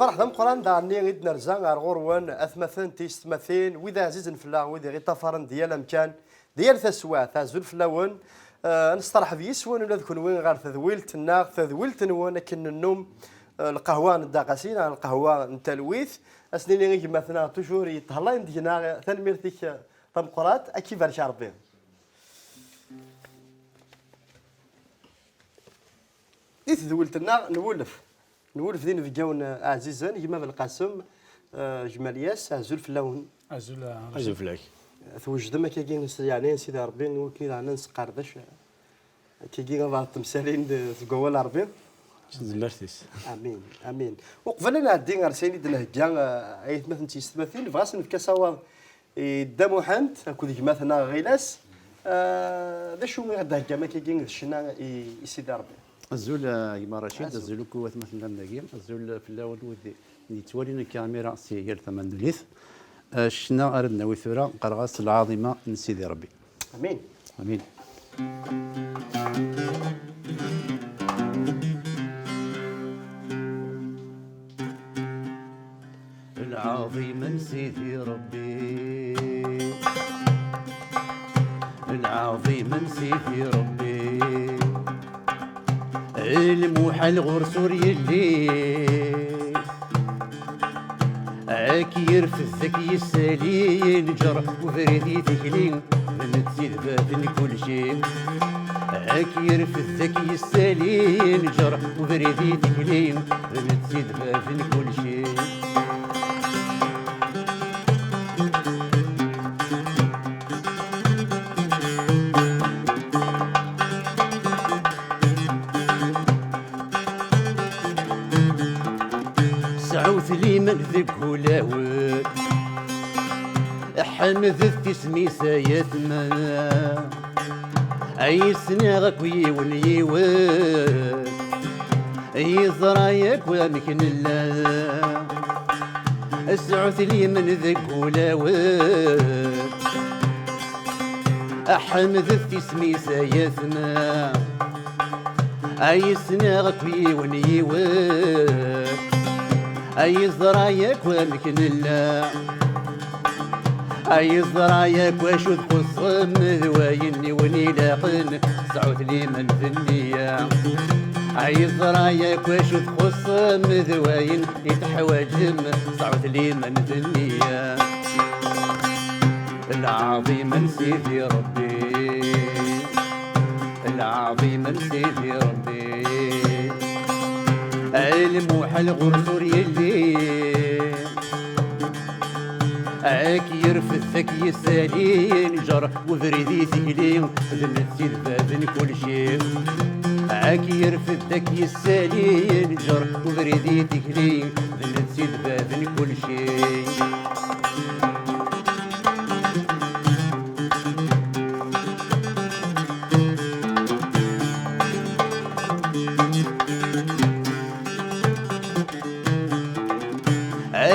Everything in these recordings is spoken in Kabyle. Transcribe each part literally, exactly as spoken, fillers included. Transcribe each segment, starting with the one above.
Ṣṣreḥ d ameqqran daɣen-nni i d-nerza ar ɣur-wen, atmaten, tiyessetmatin, wid ɛzizen fell-aɣ, wid i ɣ-iṭṭafaren di yal amkan, di yal taswiɛt. Azul fell-awen. Eh, ad nesteṛḥeb yis-wen ula d kenwi ɣer tedwilt-nneɣ, tadwilt-nwen akken nennum, eh, lqahwa n Dda Qasi neɣ lqahwa n talwit. Ad s-nini i gma-tneɣ toujours yeṭṭhellayen deg-neɣ, tanemmirt-ik, eh, tameqqrant, ad k-ibarek Ṛebbi. Di tedwilt-nneɣ nwulef, nwulef d inebgawen, eh, ɛzizen, gma Belqasem, eh, gma Lyas, azul fell-awen. Azul, eh, Azul fell-ak. Twejdem akkagi s, yeɛni, Sidi Ṛebbi, i wakken i daɣen ad nesqerdec, eh, akkagi abaɛḍ temsalin d, deg wawal Ṛebbi. S tzemmert-is. Amin, amin. Uqbel ad nɛeddi ɣer sayen i d-nhegga, eh, ay atmaten d tiyessetmatin, nebɣa ad s-nefk asawaḍ i Dda Muḥend akked gma-tneɣ Ɣilas. Eh, d acu i ɣ-d-theggam akkagi d ccna i, i Sidi Ṛebbi? Azul, eh, gma Racid, Azul. Azul akk watmaten llan dagi, azul fell-awen wid yettwalin akka imir-a si yal tama n ddunit. Eh, ccna ara d-nawi tura, qqareɣ-as Lɛaḍima n Sidi Ṛebbi. Amin. Amin. Lɛaḍima n Sidi Ṛebbi, lɛaḍima n Sidi Ṛebbi, lmuḥal ɣur-s ur yelli. Ad k-yerfed, ad k-yessali, yenǧer ubrid i tikli, d netta i d bab n kulci. Ad k-yerfed, ad k-yessali, yenǧer ubrid i tikli, d netta i d bab n kulci. Sɛut liman deg ulawen, ḥemdet isem-is ay atma. Ay ssneɣ akk yiwen yiwen, yeẓra yakk amek nella. Sɛut liman deg ulawen, ḥemdet isem-is ay atma. Ay ssneɣ akk yiwen yiwen, ay yeẓra yakk amek nella. Ay yeẓra yakk acu txuṣṣem d wayen i wen-ilaqen, sɛut liman d nniya. Ay yeẓra yakk acu txuṣṣem d wayen i teḥwaǧem, sɛut liman d nniya. Lɛaḍima n Sidi Ṛebbi, lɛaḍima n Sidi Ṛebbi, lmuḥal ɣur-s ur yelli. Ad k-yerfed, ad k-yessali, yenǧer ubrid i tikli, d netta i d bab n kulci. Ad k-yerfed, ad k-yessali, yenǧer ubrid i tikli, d netta i d bab n kulci.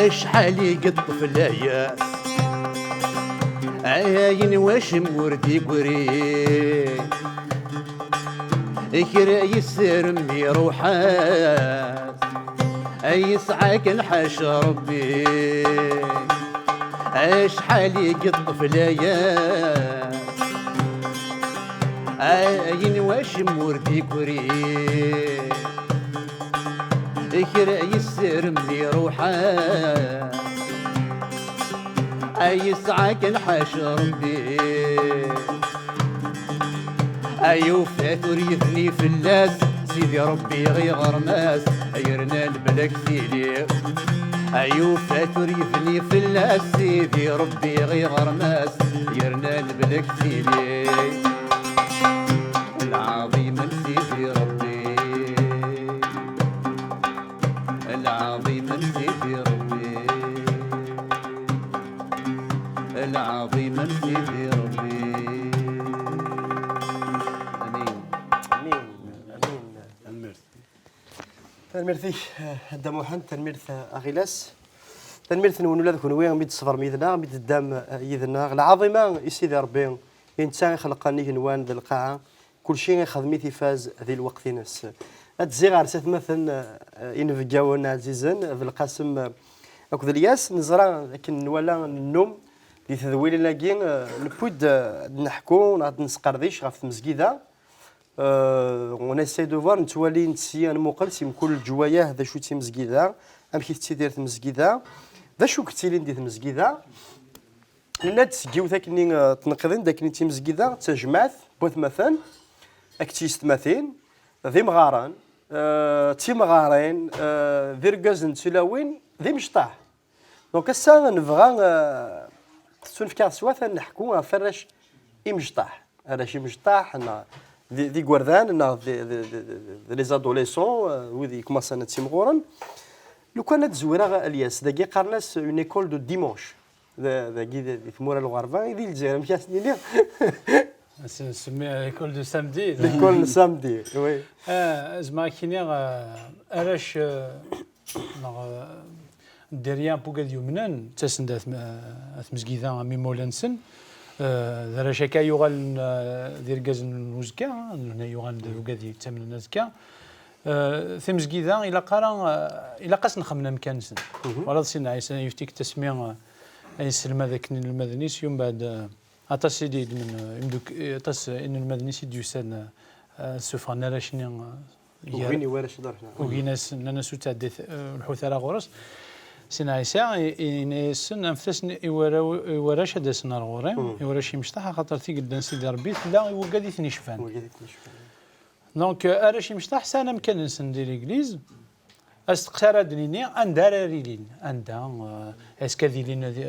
Acḥal i yeṭṭef layas, ayen wacem ur d-igri. Kra yessirem iruḥ-as, yesɛa kan ḥaca Ṛebbi. Acḥal i yeṭṭef layas, ayen wacem ur d-igri. Kra yessirem iruḥ-as, yesɛa kan ḥaca Ṛebbi. Ay ufat ur yebni fell-as Sidi Ṛebbi iɣermas, yerna leblak tili. Ay ufat ur yebni fell-as Sidi Ṛebbi iɣermas, yerna leblak tili. Lɛaḍima n Sidi Ṛebbi, lɛaḍima n Sidi Ṛebbi, lɛaḍima n Sidi Ṛebbi. Amin. Amin. Amin. Tanemmirt. Tanemmirt-ik, eh, a Dda Muḥend, tanemmirt, eh, a Ɣilas. Tanemmirt-nwen ula d kenwi mi d-tṣebrem yid-neɣ, mi d-teddam, eh, yid-neɣ. Lɛaḍima i Sidi Ṛebbi, i netta i xelqen igenwan d lqaɛa, kulci ixdem-it ifaz di lweqt-ines. Ad ziɣ ɣer satmaten, eh, inebgawen ɛzizen, Belqasem, eh, akked Lyas, neẓra akken nwala nennum di tedwilin-agi, eh, newwi-d, eh, ad d-neḥku neɣ ad d-nesqerdic ɣef tmezgida. Eh, on essaie de voir, nettwali, nettsi, ad nmuqel si mkul leǧwayah d acu d timezgida, amek i tettidir tmezgida, d acu i yettilin di tmezgida. Nenna-d seg yiwet akkenni, eh, tneqqiḍin d akken i d timezgida d tajmaɛt n watmaten akked tyessetmatin, d imɣaren, eh, d timɣarin, eh, d irgazen d tulawin, d imecṭaḥ. Donc ass-a nebɣa, eh, tettunefk-aɣ teswiɛt ad neḥku ɣef arrac imecṭaḥ, arrac imecṭaḥ neɣ d, d igerdan neɣ d, d, d, d, d les adolescents, eh, wid yekmaṣen ad ttimɣuren. Lukan ad zwireɣ a Lyas, dagi qqaren-as une école de dimanche. Da-, dagi di, di tmura n lɣerba, i di Lezzayer, amek i as-nini? Ad s-nsemmi l'école de samedi. L'école n samedi, oui. Ah, zemreɣ ad k-iniɣ, ah, arrac, ah, neɣ, ah, dderya n wigad yumnen, ttasen-d at, at tmezgida am imawlan-nsen. Ah, d arrac akka yuɣalen, ah, d irgazen n uzekka, ah, d nutni yuɣalen d wigad yettamnen azekka. Eh, timezgida ilaq ara, eh, ilaq ad s-nxemmen amkan-nsen. Walaḍ Sidna Ɛisa yefti-k tasmi, eh, ay yesselmad akken inelmaden-is, yumbeɛd, eh, aṭas i d-yeddmen, eh, imduk-, eh, aṭas, eh, inelmaden-is i d-yusan, eh, ad ssufɣen arrac-nni, eh, gar-, ugin i warrac ad ruḥen. Ugin-asen, nnan-as ur ttɛeddit, eh, ur lḥut ara ɣur-s. Sidna Ɛisa i-, i-, yenna-yasen, anfet-asen i warraw-, i warrac ad d-asen ar ɣur-i, i warrac imecṭaḥ, axaṭer tigelda n Sidi Ṛebbi tella i wigad i ten-icfan. Wigad i ten-icfan. Donc, euh, arrac imecṭaḥ sɛan amkan-nsen di l'église. Asteqsi ara d-nini, anda ara ilin? Anda, euh, est-ce que ad ilin di,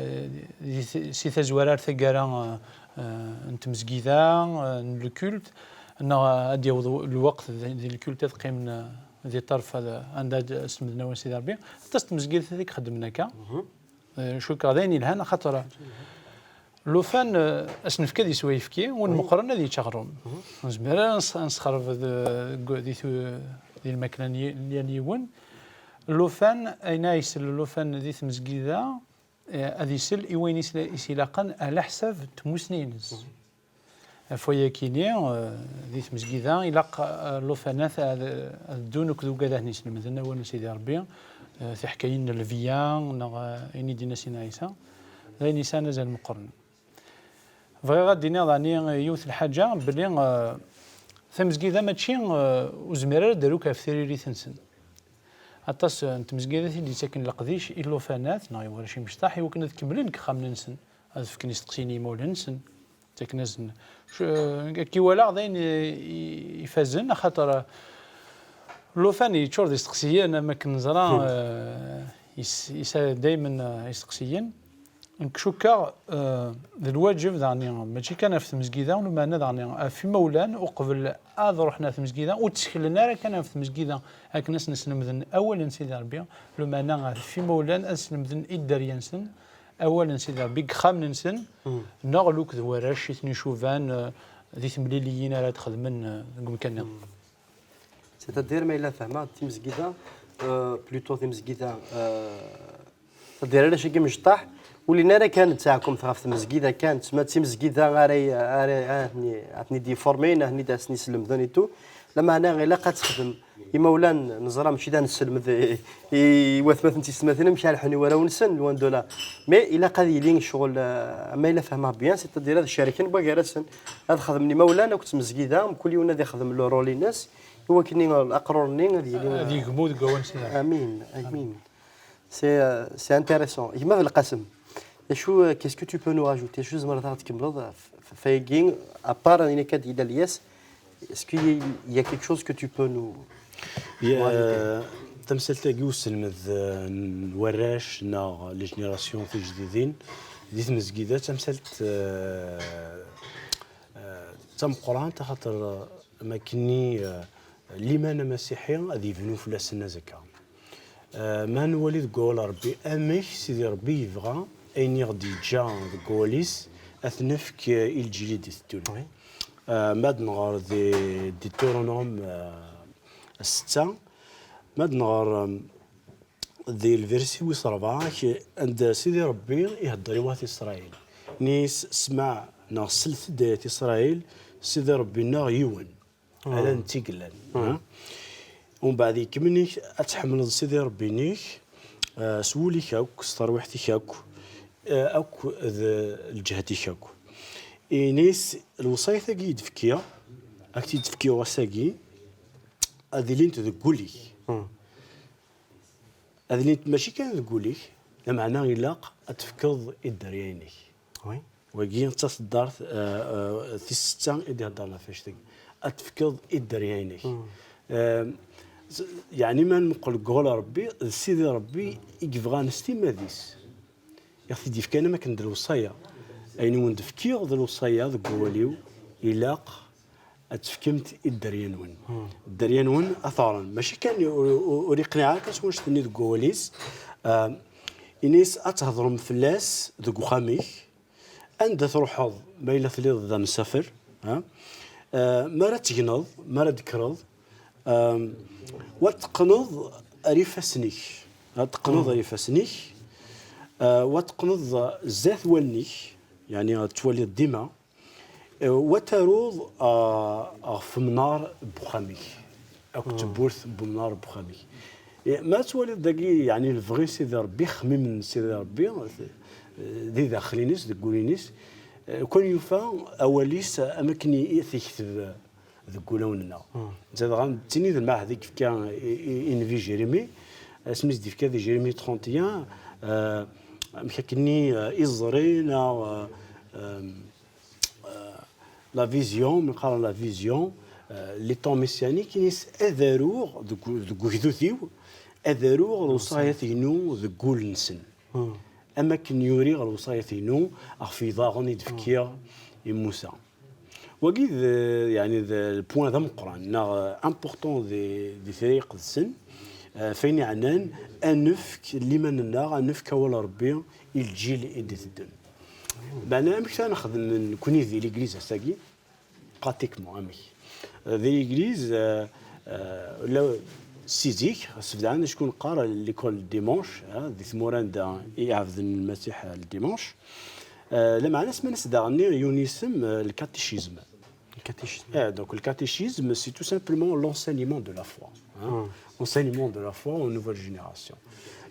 di, si tazwara ar taggara, euh, euh, n tmezgida, euh, n le culte, neɣ, euh, ad yaweḍ lweqt di, di le culte ad qqimen, euh, di ṭṭerf, ad, anda ad slemden awal n Sidi Ṛebbi? Aṭas n tmezgidat i ixeddmen akka. Euh, cukkeɣ d ayen yelhan, axaṭer llufan, euh, ad s-nefk ad yeswa ayefki, win meqqren ad yečč aɣrum. Ur nezmir ara ad nes-, ad nesxerb d, deg, di tu-, di lmakla n yi-, n yal yiwen. Llufan, ayen ara isel llufan di tmezgida, eh, ad isel i wayen i s-, i s-ilaqen ɛla ḥsab n tmussni-ines. Ɣef wayakini, eh, di tmezgida, ilaq, eh, llufanat ad, ad ddun akked ugad ad ten-islemden awal n Sidi Ṛebbi, eh, tiḥkayin n lbiya, neɣ, eh, ayen i d-yenna Sidna Ɛisa. D ayen yesɛan azal meqqren. Bɣiɣ ad d-iniɣ daɣni yiwet n lḥaǧa, belli, eh, tamezgida mačči, eh, ur zmir ara ad d-aru ɣef tririt-nsen. Aṭas, eh, n tmezgidat i d-yettaken leqdic i llufanat neɣ i warrac imecṭaḥ i wakken ad kemmlen deg yexxamen-nsen, ad fken isteqsiyen i yimawlan-nsen. Ttaken-asen. Ac-, eh, akka i walaɣ d ayen i, i, ifazen, axaṭer, eh, llufan yeččur d isteqsiyen, am akken neẓra, eh, yes-, yesɛa daymen, eh, isteqsiyen. Nekk cukkeɣ, eh, d lwaǧeb daɣni, mačči kan ɣef tmezgida, lameɛna daɣni ɣef imawlan, uqbel ad ruḥen ɣer tmezgida, ur tteklen ara kan ɣef tmezgida akken ad sen-slemden awal n Sidi Ṛebbi, lameɛna ɣef imawlan ad slemden i dderya-nsen awal n Sidi Ṛebbi deg yexxamen-nsen, neɣ luked warrac i ten-icuban, eh, di temliliyin ara d-xedmen, eh, deg umkan-nniḍen. C'est-à-dire, ma yella fehmeɣ, timezgida, euh, plutôt timezgida, euh, c'est-à-dire, arrac-agi imecṭaḥ, ur llin ara kan d taɛkumt ɣef tmezgida kan, ma d timezgida ara, ara, ara ten-, ara ten-id-iformin, ara ten-id-, ara sen-islemden et tout. Lameɛna ilaq ad texdem. Imawlan, neẓra mačči d anesselmed i, i watmaten d tiyessetmatin amek ara lḥun i warraw-nsen, loin de là. Mais ilaq ad yili ccɣel, euh, ma yella fehmeɣ bien, c'est-à-dire ad cerken wagar-asen, ad xedmen imawlan akked tmezgida, mkul yiwen ad ixdem le rôle-ines, i wakken aqrur-nni ad yili, ad yegmu deg wawal n Sidi Ṛebbi. Amin, amin. C'est, euh, c'est intéressant. Gma Belqasem, d acu, euh, qu'est-ce que tu peux nous rajouter? Acu tzemreḍ ad ɣ-d-tkemmleḍ ɣef, ɣef wayagi, à part ayen akka d-yenna Lyas, est-ce qu'il y a, il y a quelque chose que tu peux nous, nous rajouter? Ya, tamsalt-agi uselmed, euh, n warrac neɣ les générations tijdidin di tmezgida, d tamsalt, euh, eh, d tameqqrant, axaṭer, eh, am akkenni, eh, liman amasiḥi ad yebnu fell-asen azekka. Eh, ma nwali deg wawal n Ṛebbi, amek Sidi Ṛebbi yebɣa ayen i ɣ-d-yeǧǧa deg wawal-is, ad t-nefk, eh, i lǧil i d-iteddun. Eh, ma d-nɣer di Deutéronome, eh, setta, ma d-nɣer, em, di lvirsi wis ṛebɛa, anda Sidi Ṛebbi ihedder i wat Isṛayil. Nis, smeɛ, neɣ slet-d ay at Isṛayil, Sidi Ṛebbi-nneɣ yiwen. Ala nettigellan. Ha? Umbeɛd ikemmel-ik ad tḥemmleḍ Sidi Ṛebbi-inek, eh, s wul-ik akk, s terwiḥt-ik akk, eh, akk d lǧehd-ik akk. Ini-s, lewṣayat-agi i d-fkiɣ, ad k-t-id-fkiɣ ass-agi, ad ilint deg wul-ik. Ad ilint mačči kan deg wul-ik, lameɛna ilaq ad tefkeḍ i dderya-inek. Oui. Wagi d taṣeddart, eh, eh, tis setta i d-iheddren ɣef wannect-agi. Ad tefkeḍ i dderya-inek. Eh, s- yeɛni ma nmuqel deg ɣur Ṛebbi, d Sidi Ṛebbi i yebɣan s timmad-is. I ɣ-t-id-yefkan am akken d lewṣaya. Ayen i wen-d-fkiɣ d lewṣaya deg wawal-iw, ilaq ad tefkemt i dderya-nwen. Dderya-nwen ad t-ɣren. Mačči kan ur, ur, ur iqniɛ ara kan s wanect-nni deg wawal-is. Ah, ini-as ad thedrem fell-as deg uxxam-ik, anda truḥeḍ, ma yella tliḍ d amsafer, ha? Ah, mi ara tegneḍ, mi ara d-tekkreḍ, ah, wa teqqneḍ ar ifassen-ik. Ad teqqneḍ ar ifassen-ik, ah, wa teqqneḍ zdat wallen-ik, yeɛni ad twaliḍ dima. Eh, wa taruḍ, ah, ɣef umnar n uxxam-ik, akked tewwurt n umnar n uxxam-ik. Eh, ma twaliḍ dagi, yeɛni lebɣi n Sidi Ṛebbi, ixemmimen n Sidi Ṛebbi, eh, di daxel-ines, deg wul-ines, eh, lukan yufa awal-is am akken i, i t-yekteb deg wulawen-nneɣ. Netta dɣa d tin i d lmeɛhed i yefka i, i, i Nnbi Jérémie, asmi i s-d-yefka di Jérémie trente et un, eh, amek akkenni, eh, iẓri neɣ, eh, eh, la vision, mi qqaren la vision, eh, les temps messianiques, ini-as ad aruɣ deg, deg ugdud-iw, ad aruɣ lewṣayat-inu deg wul-nsen. Am akken yuri ɣer lewṣayat-inu ɣef yiḍarren i d-fkiɣ i Musa. Wagi d, yeɛni d le point d ameqqran, neɣ important di, di Tira Iqedsen, eh, f ayen yeɛnan ad nefk liman-nneɣ, ad nefk awal Ṛebbi i lǧil i d-iteddun. Meɛna amek ara nexdem nekkni di l'église ass-agi? Pratiquement, amek? Di l'église, euh, euh, la, si zik, sebdɛen acku neqqar l'école dimanche, hein, di tmura anda i ɛebden Lmasiḥ le dimanche. Euh, lameɛna semman-as daɣen yiwen yisem, euh, le catéchisme. Le catéchisme. Eh, donc le catéchisme, c'est tout simplement l'enseignement de la foi, hein. Enseignement de la foi aux nouvelles générations.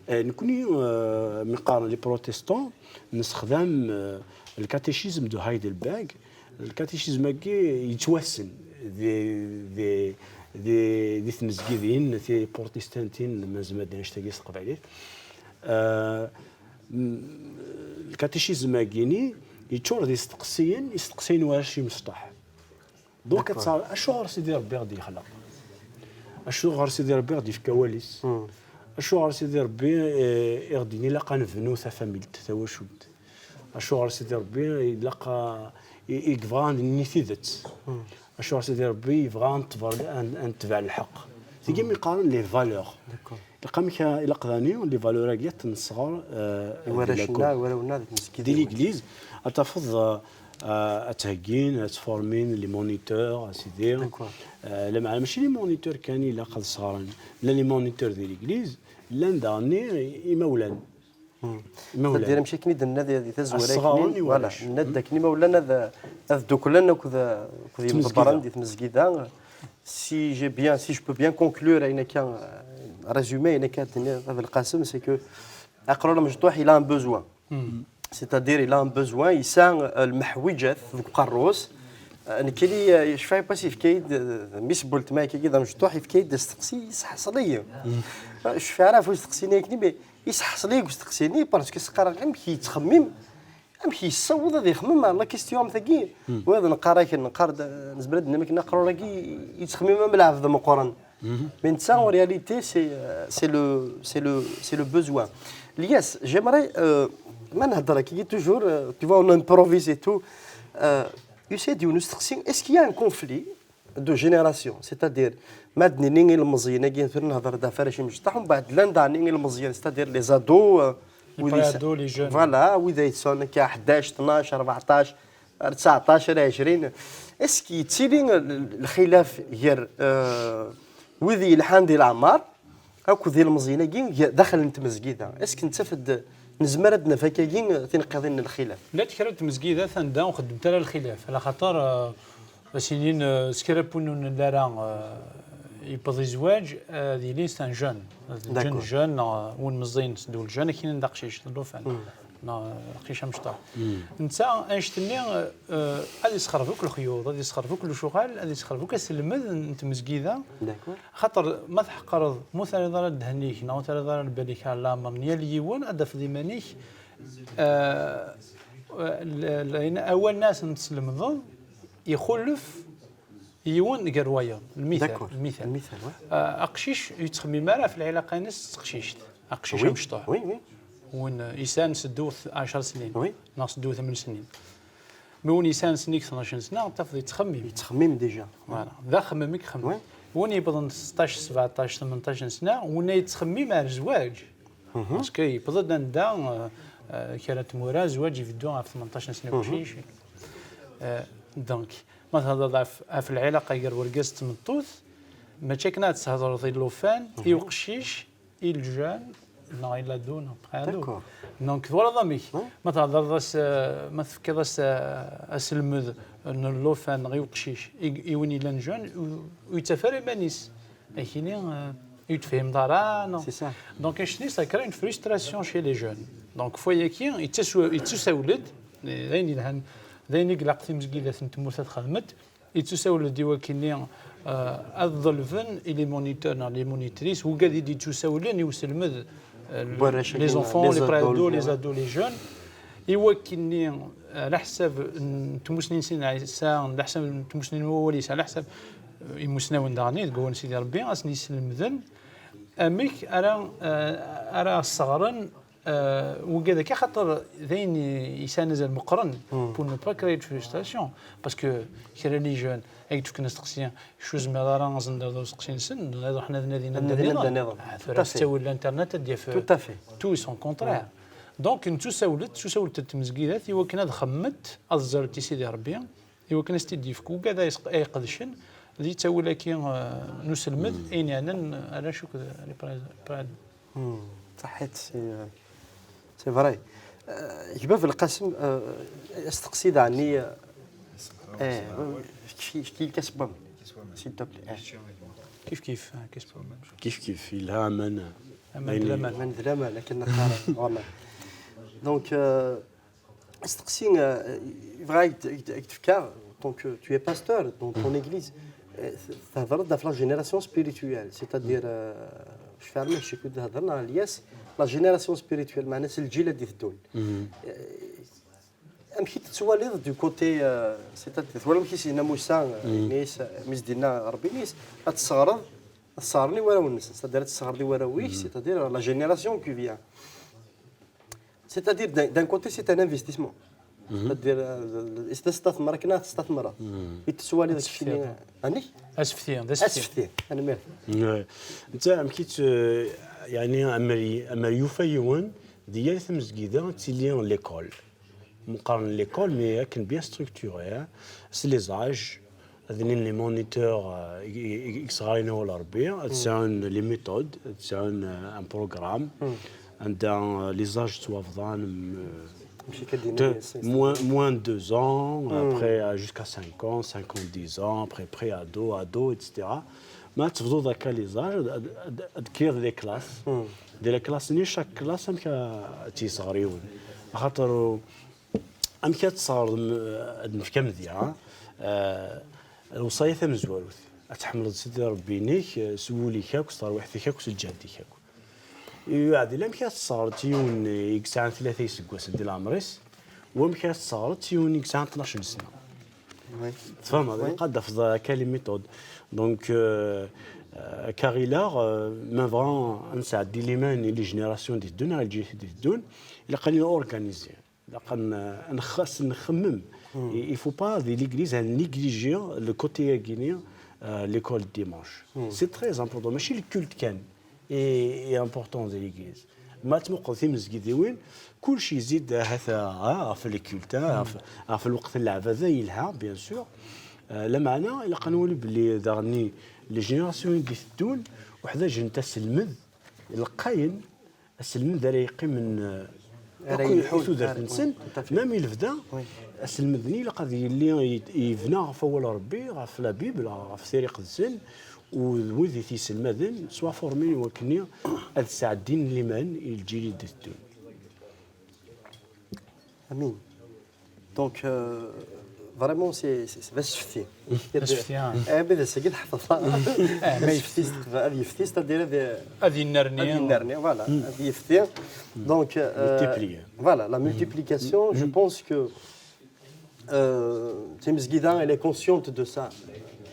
Eh, nekkni, euh, mi qqaren les protestants, nessexdam, euh, le catéchisme de Heidelberg. Le catéchisme-agi yettwassen di, di, di, di tmezgidin tiprotestant-in, ma nezmer ad d-nini annect-agi s teqbaylit. Euh, le catéchisme-agi-ni yeččur d isteqsiyen, isteqsiyen warrac imecṭaḥ. Donc, ad tesɛa, acuɣer Sidi Ṛebbi i ɣ-d-yexleq? Acuɣer Sidi Ṛebbi i ɣ-d-yefka awal-is? Acuɣer Sidi Ṛebbi, eh, i ɣ-d-yenna ilaq ad nebnu tafamilt, tawacult? Acuɣer Sidi Ṛebbi ilaq a, i, i yebɣa ad nini tidet? Acuɣer Sidi Ṛebbi yebɣa ad netbeɛ, ad, ad netbeɛ lḥeqq? Tigi mi qqaren les valeurs. Ilaq amek a, ilaq dani les valeurs-agi ad ten-nesɣer, eh, i warrac-nneɣ, i warraw-nneɣ di tmezgida. Di l'église, ad tafeḍ, eh, eh, ad ttheggin, ad ttformin les moniteurs, a sidi. Eh, lameɛna mačči les moniteurs kan ilaq ad sɣeren. Llan les moniteurs di l'église, llan daɣen imawlan. Imawlan. C'est-à-dire, amek akken i d-nenna di, di tazwara-agi, voilà, nenna-d akken imawlan ad, ad dduklen akked, akked yimḍebbren di tmezgida. Si j'ai bien, si je peux bien conclure, ayen akka, euh, résumé, ayen akka d-tenniḍ, Abelqasem, c'est que aqrur amecṭuḥ, il a un besoin. C'est-à-dire, il a un besoin, yesɛa, euh, lmeḥwiǧat deg uqerru-s. Euh, nekkini, euh, cfiɣ pas yefka-yi-d, euh, mmi-s n weltma-agi d amecṭuḥ, yefka-yi-d asteqsi, yesseḥṣel-iyi. Euh, cfiɣ ara ɣef usteqsi-nni akkenni, mais yesseḥṣel-iyi deg usteqsi-nni, parce que s-qqareɣ amek yettxemmim, amek yessaweḍ ad ixemmem ar la question am tagi. Wayeḍ neqqar-ak, neqqar-d, nezmer ad d-nini akken aqrur-agi yettxemmim am lɛebd ameqqran. Mais netta, en réalité, c'est, euh, c'est le, c'est le, c'est le besoin. Lyes, j'aimerais, euh, ma nhedder akkagi toujours, euh, tu vois, on improvise et tout. Euh, yusa-d yiwen usteqsi, est-ce qu'il y a un conflit de génération, c'est-à-dire, ma d-nini ilmeẓyen-agi, tura nhedder-d ɣef warrac imecṭaḥ, umbeɛd llan daɣen ilmeẓyen, c'est-à-dire les ados, euh, wid yesɛan, les jeunes, voilà, wid ay yettesɛun akka ḥdac, tnac, rbeɛṭac, ar tseɛṭac, ar ɛecrin. Est-ce que yettili l-, lxilaf gar, euh, wid yelḥan di leɛmer akked ilmeẓyen-agi daxel n tmezgida? Est-ce que nettaf-d, nezmer ad d-naf akkagi tineqqiḍin n lxilaf? Llant kra n tmezgidat anda ur xeddment ara lxilaf, ala xaṭer, euh, ad s-inin, euh, s kra n win ur nelli ara, euh, Yewweḍ i zzwaǧ, ad yili c'est un jeune. Jeune, jeune, neɣ win meẓẓiyen s ddwa jeune, akken d aqcic, d llufan. Neɣ aqcic amecṭuḥ. Netta, annect-nni, eh, ad yesxerb akk lexyuḍ, ad yesxerb akk lecuɣal, ad yesxerb akk aselmed n tmezgida. D'accord. Xaṭer ma tḥeqqreḍ, ma ur terriḍ ara ddehn-ik, neɣ ur terriḍ ara lbal-ik ar leɛmer n yal yiwen, ad d-tafeḍ iman-ik, eh, l-, l-, awal-nni ad sen-teslemdeḍ, ixulef yiwen gar wayeḍ. Lmital, d'accord, lmital. Lmital, ouais. Ah, aqcic ur yettxemmim ara ɣef lɛilaqa-ines d teqcict. Aqcic amecṭuḥ. Oui, oui. Win, eh, yesɛan seddu ɛecṛ snin, oui, neɣ seddu tmen snin. Mi win yesɛan sennig tnac sna, tafeḍ yettxemmim. Yettxemmim déjà. Voilà. D axemmem i ixemmem. Oui. Win yewwḍen seṭṭac, sebɛeṭṭac, tmenṭac sna, win yettxemmim ar zzwaǧ. Parce que yewweḍ-d anda, euh, euh, kra n tmura, zzwaǧ ibeddu ɣef tmenṭac n sna uqcic. Euh, donc, ma thedreḍ ɣef, ɣef lɛilaqa gar urgaz d tmeṭṭut, mačči akken ad thedreḍ i llufan, i uqcic, i ljan, neɣ i ladu, neɣ prado. D'accord. Donc, twalaḍ amek, ma thedreḍ-as, euh, ma tefkiḍ-as, euh, aselmed n llufan neɣ i uqcic, i, i win yellan jeune, ur, ur yettaf ara iman-is. Akini, euh, ur tefhimeḍ ara, non. C'est ça. Donc, annect-nni, ça crée une frustration chez les jeunes. Donc, fois-yaki, yettusawel-d, d ayen yelhan, d ayen i ilaq timezgidat n tmurt ad xedment, yettusawel-d i wakini, euh, ad ḍelben i les moniteurs neɣ les monitrices, wigad i d-yettusawlen i uselmed, euh, les enfants, les préados, les ados, les jeunes, i wakini, euh, ɛla ḥsab n tmusni n Sidna Ɛisa, ɛla ḥsab n tmusni n wawal-is, ɛla ḥsab imusnawen daɣen deg wawal n Sidi Ṛebbi, ad sen-yeslemden amek ara, eh, ara sseɣren, eh, wigad akka, xaṭer d ayen yesɛan azal meqqren, pour ne pas créer de frustration. Parce que kra n les jeunes, ad k-d-fken asteqsi, ur zmireɣ ara ad ẓendeɣ usteqsi-nsen, ad ruḥen ad nadin anda nniḍen. Ah, tura s ttawil n l'internet ad d-yaf tout son contraire. Donc, nettusawel-d, tettusawel-d tmezgidat i wakken ad xemment, ad ẓẓarent i Sidi Ṛebbi, i wakken ad s-t-id-yefk ugad ay s-, ay iqedcen di ttawil-agi, eh, n uselmed, ayen yeɛnan, eh, arrac akked les pré-, pré-ados. Hmm, ṣaḥit, c'est, euh, c'est vrai. Euh, gma Belqasem, euh, asteqsi daɣen-nni, euh, eh, efk-, efk-iyi lkas n waman, s'il te plaît. Eh. Kif kif, ah, kas n waman. Kif kif, yelha aman. Aman d laman. Aman d laman, akken neqqar, waman. Donc, euh, Asteqsi, euh, yebɣa ad k-d-, ad k-d-fkeɣ, donc, euh, tu es pasteur dans ton église, euh, thedreḍ-d ɣef la génération spirituelle, c'est-à-dire, euh, cfiɣ mačči kud thedreḍ neɣ Lyas, la génération spirituelle, meɛna s lǧil ad d-iteddun. Euh, amek i tettwaliḍ du côté, euh, c'est-à-dire, twalaḍ amek i s-yenna Musa, euh, ini-as, euh, mi s-d-yenna Ṛebbi, ini-as, ad tesseɣreḍ, ad tesseɣreḍ i warraw-nsen, c'est-à-dire ad tesseɣreḍ i warraw-ik, c'est-à-dire la génération qui vient. C'est-à-dire, d'un, d'un côté, c'est un investissement. C'est-à-dire, euh, s d asteqsi akken ad testeqsiḍ. I tettwaliḍ keččini? Amek? Asefti, d asefti. Asefti, tanemmirt. Ouais. Netta, amek i tt-, yeɛni, amer y-, amer yufa yiwen, di yal tamezgida, ad tili l'école. Meqqaren l'école, mais akken bien structurée, hein. C'est les âges, ad inin les moniteurs, euh, i, i, i yesɣarayen awal Ṛebbi, ad sɛun les méthodes, ad sɛun, euh, un programme, anda, euh, les âges ttwabḍan, euh, moins, moins de deux ans, après, euh, jusqu'à cinq ans, cinq ans, dix ans, après, pré-ado, ado, et cetera. Ma tebduḍ akka les âges, ad, ad, ad, ad créer des classes. Di la classe-nni, chaque classe, amek ad tt-yesɣer yiwen. Axaṭer, amek ad tesɣerḍem, ad nefk amedya, eh, lewṣaya tamezwarut, ad tḥemmleḍ Sidi Ṛebbi-inek, eh, s wul-ik akk, s terwiḥt-ik akk, s lǧehd-ik akk. Iɛdil amek ad tesɣerḍ yiwen i yesɛan tlata iseggasen di leɛmer-is, wamek ad tesɣerḍ yiwen i yesɛan tnac n sna. Tfehmeḍ, ilaq ad d-tafeḍ akka les méthodes. Donc, euh, euh, akka ɣileɣ, euh, ma nebɣa ad nesɛeddi liman i les générations d-iteddun, neɣ i lǧil d-iteddun, ilaq ad nili organisés. Ilaq ad n-, ad nx-, ad nxemmem. Il, il faut pas, di l'église, ad négliger le côté-agi-nni, euh, l'école dimanche. C'est très important. Mačči le culte kan est, est important di l'église. Ma tmuqleḍ timezgidiwin, kullec yezzi-d ahat, ah, ɣef le culte, ah, ɣef, ɣef lweqt n leɛbada yelha, bien sûr. Euh, lameɛna, ilaq ad nwali belli daɣen les générations i d-iteddun, uḥdaǧent aselmed lqayen, aselmed ara yeqqimen, euh, ara yelḥun i tudert-nsen, même i lebda, aselmed-nni ilaq ad yili yebna ɣef wawal n Rebbi, ɣef la Bible, ɣef tira iqedsen, u d wid i t-yesselmaden, ttwaformin i wakken ad sɛeddin liman i lǧil i d-iteddun. Amin. Donc, euh, vraiment, c'est d asefti. D asefti, ah. Eh, mais d asefti, c'est-à-dire, ad yefti, c'est-à-dire, ad yennerni, voilà, ad yefti. Donc, euh, voilà, la multiplication, je pense que euh, timezgida, elle est consciente de ça.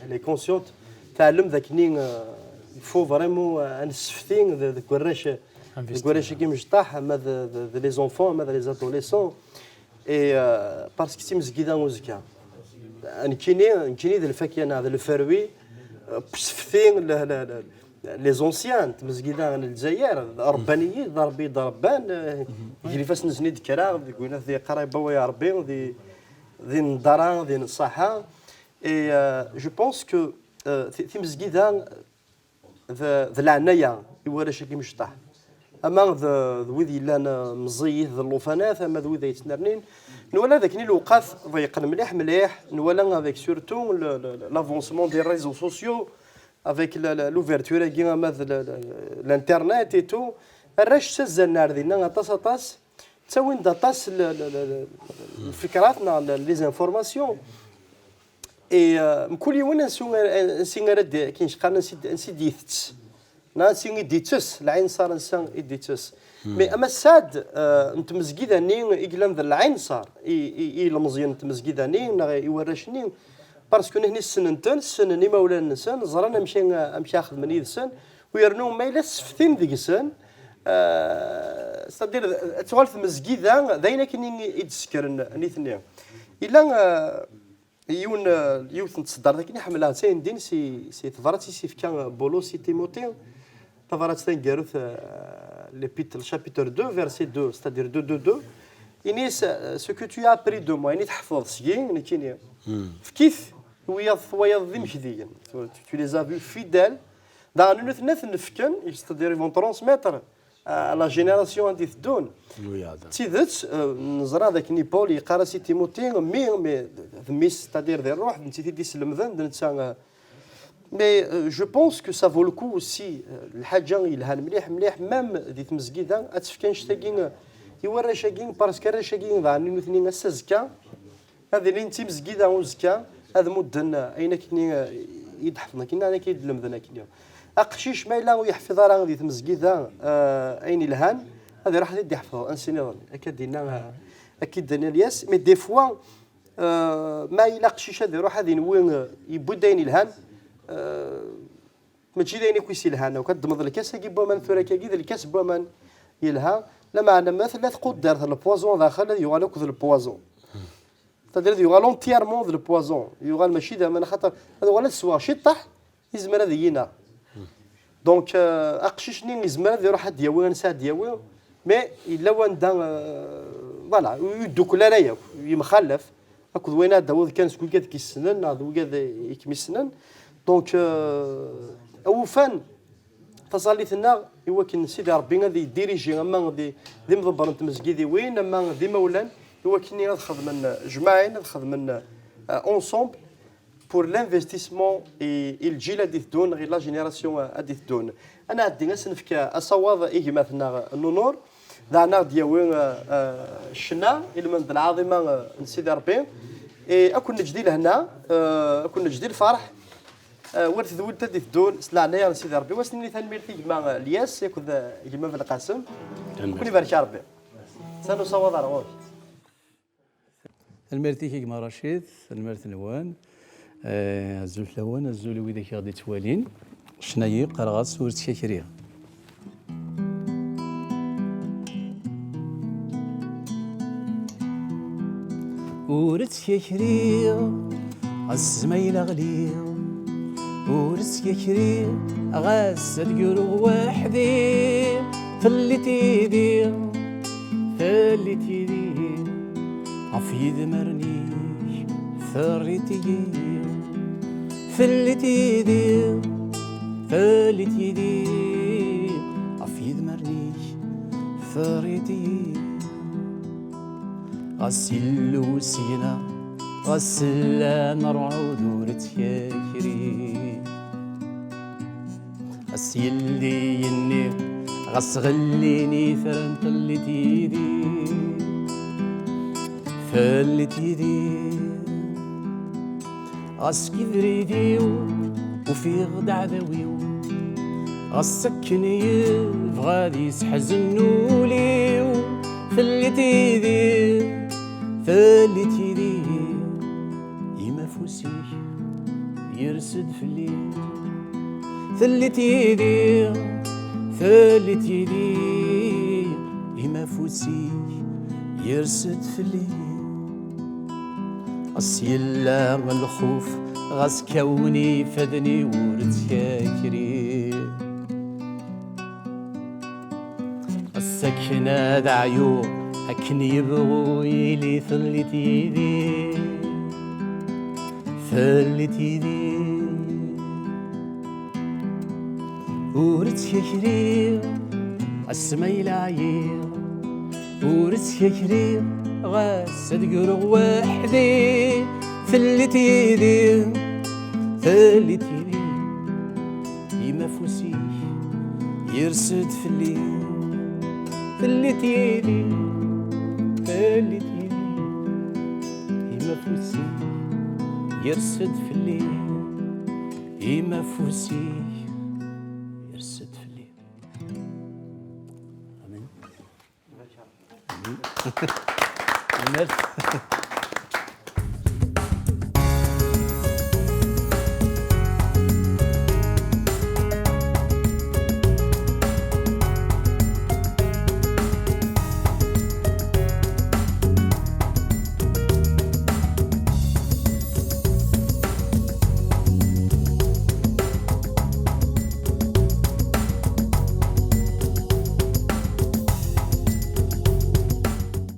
Elle est consciente. Teɛlem dakken, euh, il faut vraiment, euh, ad nessefti deg warrac, deg warrac-agi imecṭaḥ, ama d les enfants, ama d les adolescents. Et, euh, parce que timezgida uzekka, nekkini, nekkini d lfakya-nneɣ, d lferwi, euh, sefti, les anciens n tmezgida n Lezzayer, ṛebban-iyi-d, d Ṛebbi i d-ṛebban, gar ifassen-nsen i d-kkreɣ, deg win ad yeqqar ay bawa ya Ṛebbi, di, di nḍara, di nṣaḥa. Et, euh, je pense que, euh, timezgida d, d leɛnaya i warrac-agi imecṭaḥ. Ama d, d wid yellan, eh, meẓẓiyit d llufanat, ama d wid ay yettnernin. Nwala dakken lewqat ḍeyyqen mliḥ mliḥ, nwala avec surtout le, le, l'avancement des réseaux sociaux, avec la, la, l'ouverture-agi ama d la, la, l'internet et tout. Arrac ttazzalen ar dinna aṭas aṭas, ttawin-d aṭas n, n, n, n lfekrat neɣ n, les informations. Et, euh, mkul yiwen ansi, ansi ara d-, akken qqaren, ansi d-, ansi d-itett. Neɣ ansi i d-ittess, lɛinṣer ansa i d-ittess. Mais ama ssaɛd, euh, n tmezgida-nni i yellan d lɛinṣer i, i, i yilemẓiyen n tmezgida-nni neɣ i warrac-nni, parce que nitni ssnen-ten, ssnen imawlan-nsen, ẓran amek, amek ara xedmen yid-sen, u yernu ma yella sseftin deg-sen, euh, c'est-à-dire, ad tuɣal tmezgida d ayen akken i, i d-ssekren nitni. Yella, euh, Yiwen, eh, yiwet n tseddart akken i ḥemmleɣ, d tayen din si, si tebrat i s-yefka, eh, Bulus i Timuti, tabrat taneggarut, eh, l'épître, le chapitre deux, verset deux, c'est-à-dire deux, deux, deux. Ini-as, eh, ce que tu as appris de moi, ayen i tḥefḍeḍ seg-i, nekkini. Efk-it i wiyaḍ twayaḍ d imekdiyen. Tu, tu les as vus fidèles. Daɣen nutni ad ten-fken, c'est-à-dire ils vont transmettre à la génération ad d-iteddun. D tidet, eh, neẓra dakken i Paul yeqqar-as i Timuti, mmi, mmi, d mmi-s, c'est-à-dire di ṛṛuḥ, d netta i t-id-islemden, d netta, eh, mais, eh, je pense que ça vaut le coup aussi, eh, lḥaǧa yelhan mliḥ, mliḥ, même di tmezgida, ad tefk annect-agi, eh, i warrac-agi, parce que arrac-agi, daɣen nutni ass azekka, ad ilin d timezgida uzekka, ad mudden, eh, ayen akkenni, eh, i d-ḥefḍen akkenni, ayen akka i d-lemden akkenni. Aqcic ma yella ur yeḥfiḍ ara di tmezgida, eh, ayen ilhan, ad iruḥ ad t-id-iḥfeḍ ansi nniḍen. Akka d-yenna, eh, akka i d-yenna Lyas. Mais des fois, eh, ma yella aqcic ad iruḥ ad inwi, eh, yewwi-d ayen ilhan, eh, Mačči d ayen akk i s-yelhan akk. Ad d-ddmeḍ lkas-agi n waman tura akkagi, d lkas n waman yelha. Lameɛna ma tella tquddart n le poison daxel, ad yuɣal akk d le poison. C'est-à-dire ad yuɣal entièrement d le poison. Yuɣal mačči d aman, axaṭer ad uɣal ad sweɣ ciṭṭaḥ, yezmer ad iyi-ineɣ. Donc, euh, aqcic-nni yezmer ad iruḥ ad d-yawi ansa ad d-yawi, mais yella wanda, euh, voilà, ur yeddukel ara yakk, yemxallaf. Akked wayen ara d-tawiḍ kan seg wigad i k-yessnen neɣ d wigad i kem-yessnen. Donc, euh, awufan taẓallit-nneɣ i wakken Sidi Ṛebbi ad yeddiriji ama d, d imḍebbren n tmezgidiwin, ama d imawlan, i wakken ad xedmen jmaɛin, ad xedmen, euh, ensemble pour l'investissement i, i lǧil ad d-iteddun, i la génération ad d-iteddun. Ad nɛeddi ad s-nefk asawaḍ i gma-tneɣ Nunur. Daɣen ad d-yawi, eh, eh, ccna, ilmend n lɛaḍima, eh, n Sidi Ṛebbi. Eh, ad ken-neǧǧ di lehna, eh, ad ken-neǧǧ di lferḥ. Eh, war tedwilt ad d-iteddun s leɛnaya n Sidi Ṛebbi. Wa s-nini tanemmirt i gma, eh, Lyas akked, eh, gma Belqasem. Ad ken-ibarek Ṛebbi. Sani usawaḍ ar ɣur-k. Tanemmirt-ik a gma Racid, tanemmirt-nwen. Eh, azul fell-awen, azul i wid i aɣ-d-ittwalin. Ccna-yi qqareɣ-as ur ttkakriɣ. Ur ttkakriɣ, ɣas ma yella ɣliɣ. Ur ttkakriɣ, ɣas ad gruɣ weḥd-i. Telliḍ yid-i, telliḍ yid-i. Ɣef yidmaren-ik terriḍ-iyi. Telliḍ yid-i, telliḍ yid-i. Ɣef yidmaren-ik terriḍ-iyi. Ɣas yella usigna, ɣas llan rrɛud ur ttkakri. Ɣas yelli yenni, ɣas ɣellin itran, tellit yid-i, tellit yid-i. Ɣas kibrid-iw, ufiɣ-d aɛdaw-iw. Ɣas akken yebɣa ad yesseḥzen ul-iw, tellit yid-i, tellit yid-i. Im afus-ik yers-d fell-i, tellit yid-i, tellit yid-i. Im afus-ik yers-d fell-i. Ɣas yella lxuf, ɣas kkawen ifadden-iw ur ttkakri. Ɣas akken ad ɛyuɣ, akken yebɣu yili, tellit yid-i, tellit yid-i. Ur ttkakriɣ, asma yella ɛyiɣ. Ur ttkakriɣ, ɣas ad greɣ weḥd-i, tellit yid-i, tellit yid-i. Im afus-ik yers-d fell-i, tellit yid-i, tellit yid-i. Im afus-ik yers-d fell-i, im afus-ik yers-d fell-i. Amin. Amin. Amin.